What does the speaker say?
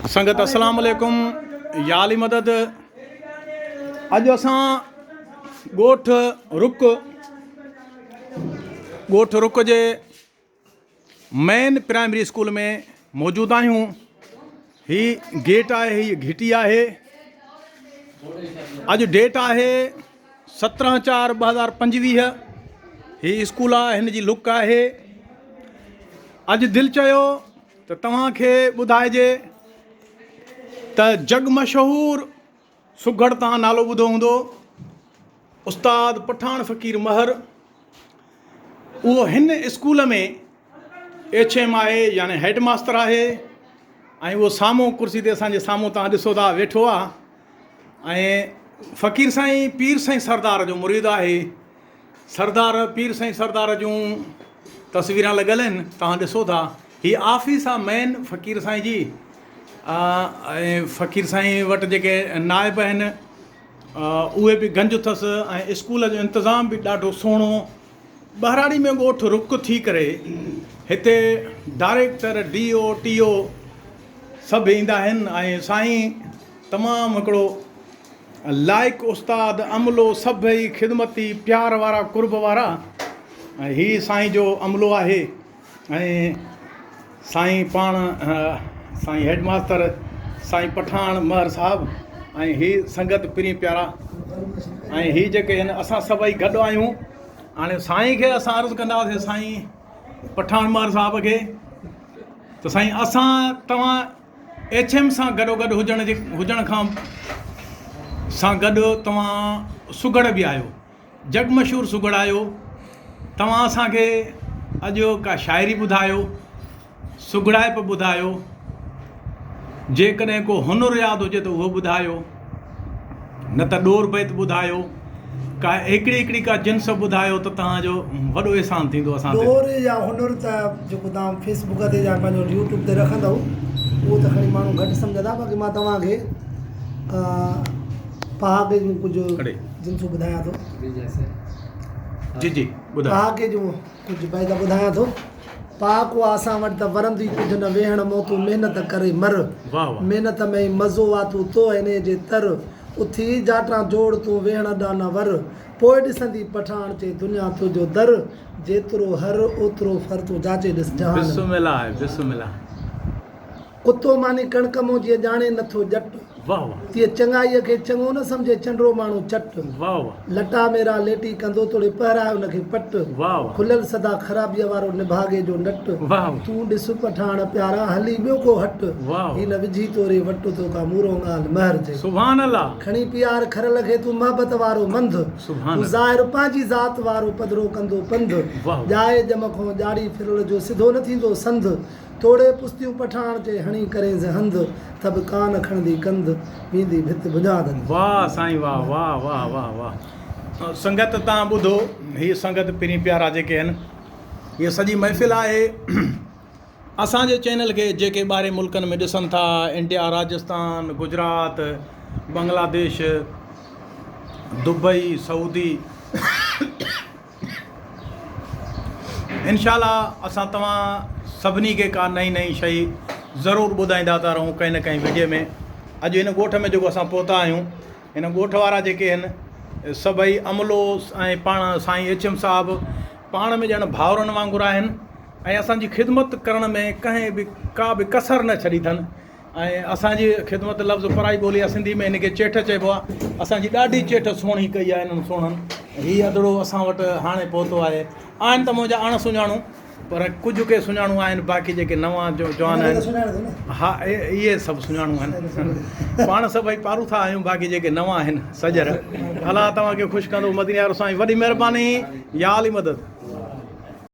سنگت السلام عليڪم يا علي مدد اڄ اسان ڳوٺ رڪ ڳوٺ رڪ جي مين پرائمري اسڪول ۾ موجود آهيون هي گيٽ آهي هي گهٽي آهي اڄ ڊيٽ آهي 17 4 2025 هي اسڪول آهي هن جي لڪ آهي اڄ دل چيو ته توهان کي ٻڌائجي ته جڳ مشهور سگهڙ توهان نالو ٻڌو هوندو استاد پٺاڻ فقير مهر اهو هن اسڪول ۾ ايڇ ايم آهي يعني هيڊ ماستر آهي ۽ اهو سامهون ڪرسي تي اسان جي سامهون توهان ڏسو ٿا ويٺو آهي ۽ فقير سائين پير سائين سردار جو مريد آهي سردار پير سائين سردار جون تصويران لڳل آهن توهان ڏسو ٿا هي آفيس آ مين فقير سائين جي ۽ فقير سائين وٽ جيڪي نائب آهن اهي به گنج اٿس ۽ اسڪول جو انتظام به ڏاڍو سهڻو ٻهراڙي ۾ ڳوٺ رڪ ٿي ڪري هتي ڊائريڪٽر ڊي او ٽي او سڀ ايندا آهن ۽ سائين تمام هڪڙو لائق استاد، عملو سڀئي خدمتي پيار وارا قرب وارا ۽ هي سائين جو عملو آهي ۽ سائين پاڻ سائين هيڊ ماستر سائين پٺاڻ مهر صاحب ۽ هي سنگت پرين پيارا ۽ هي جيڪي آهن اسان سڀئي گڏ آهيون هاڻي سائين کي اسان عرض ڪنداسين سائين پٺاڻ مهر صاحب کي ته سائين اسان توهان ايڇ ايم سان گڏوگڏ هجڻ جي هجڻ کان سان گڏ توهان سگهڙ به آهيو جڳ مشهور سگهڙ آهيو توهان اسان کي اڄ ڪا شاعري ٻڌايو سگهڙائپ ٻڌايو جيڪڏهن ڪو هنر ياد هجي ته اهو ٻڌايو نه ته ڏور بيت ٻڌايو، ڪا هڪڙي هڪڙي ڪا جنس ٻڌايو ته توهان جو وڏو احسان ٿيندو اسان تي. ڏور يا هنر ته جيڪو توهان فيس بڪ تي يا پنهنجو يوٽيوب تي رکندؤ اهو ته کڻي ماڻهو گهٽ سمجهندا باقي مان توهان کي پهاڪي جون ڪجهه جنسون ٻڌايان ٿو. جي جي ٻڌايو. پهاڪي جون ڪجهه بيت ٻڌايان ٿو. پاڪ آ اسان وٽ ته ورندي ڪجهه نه ويهڻ مون تون محنت ڪري مر محنت ۾ ئي مزو آ تون تو انهي جي تر اٿي جاٽان جوڙ تون ويهڻ ڏانهن نه ور پوء ڏسندي پٺاڻ چي دنيا تنهنجو در جيترو هر اوترو ڦر تون جاچي ڏس جهان ۾. بسم الله بسم الله. ڪتو ماني ڪڻڪ مون جيئن ڄاڻي نه ٿو ڄٽ. واه واه. تيئن چڱائيء کي چڱو نه سمجهي چنڊو ماڻهو چٽ. واه واه. لٽا ميرا ليٽي ڪندو توڙي پهرائي ان کي پٽ. واه واه. کليل سدا خرابيء وارو نڀاڳي جو نٽ. واه واه. تون ڏس پٺاڻ پيارا هلي ٻيو ڪو هٽ. واه واه. هي نه وجهي توري وٽ تو ڪا مورو ڳالهه مهر جي. سبحان الله. کڻي پيار کرل کي تون محبت وارو منڌ. سبحان هو الله. ظاهر پنهنجي ذات وارو پڌرو ڪندو پنڌ. واه واه. ڄائي ڄم کون ڄاڙي ڦرل جو سڌو نه ٿيندو سنڌ. توڙي پستيون پٺاڻ چئي هڻي ڪرينس هنڌ، ته به ڪان کڻندي ڪنڌ، ويندي ڀت بنيادن. واه سائين واه واه واه واه واه سنگت تان ٻڌو هي سنگت پرين پيارا جيڪي آهن هي سڄي محفل آهي اسان جي چينل کي جيڪي ٻاهرين ملڪن ۾ ڏسن ٿا انڊيا راجستان گجرات بنگلاديش دبئي سعودي انشاء الله اسان توهان سڀني کي ڪا نئين نئين شئي ضرور ٻڌائيندا ٿا رهون ڪنهن نه ڪنهن وڊيو ۾ اڄ هن ڳوٺ ۾ جيڪو اسان پهتا آهيون هن ڳوٺ وارا جيڪي آهن سڀئي عملو ۽ پاڻ سائين ايڇ ايم صاحب پاڻ ۾ ڄڻ ڀائرن وانگر آهن ۽ اسان جي خدمت ڪرڻ ۾ ڪنهن به ڪا به ڪسر نه ڇڏي اٿن ۽ اسان جي خدمت لفظ پرائي ٻولي آهي سنڌي ۾ هن کي چيٺ چئبو آهي اسان جي ڏاڍي چيٺ سهڻي ڪئي آهي انهن سهڻن هي ادڙو اسان وٽ هاڻي پهتو آهي آهن ته منهنجا اڻ سڃاڻو پر ڪجهه ڪي سڃاڻو آهن باقي جيڪي نوان جو جوان آهن ها اهي سڀ سڃاڻو آهن پاڻ سڀئي پاروٿا آهيون باقي جيڪي نوان آهن سڄر الله توهان کي خوش ڪندو مديني وارو سائين وڏي مهرباني يا علي مدد.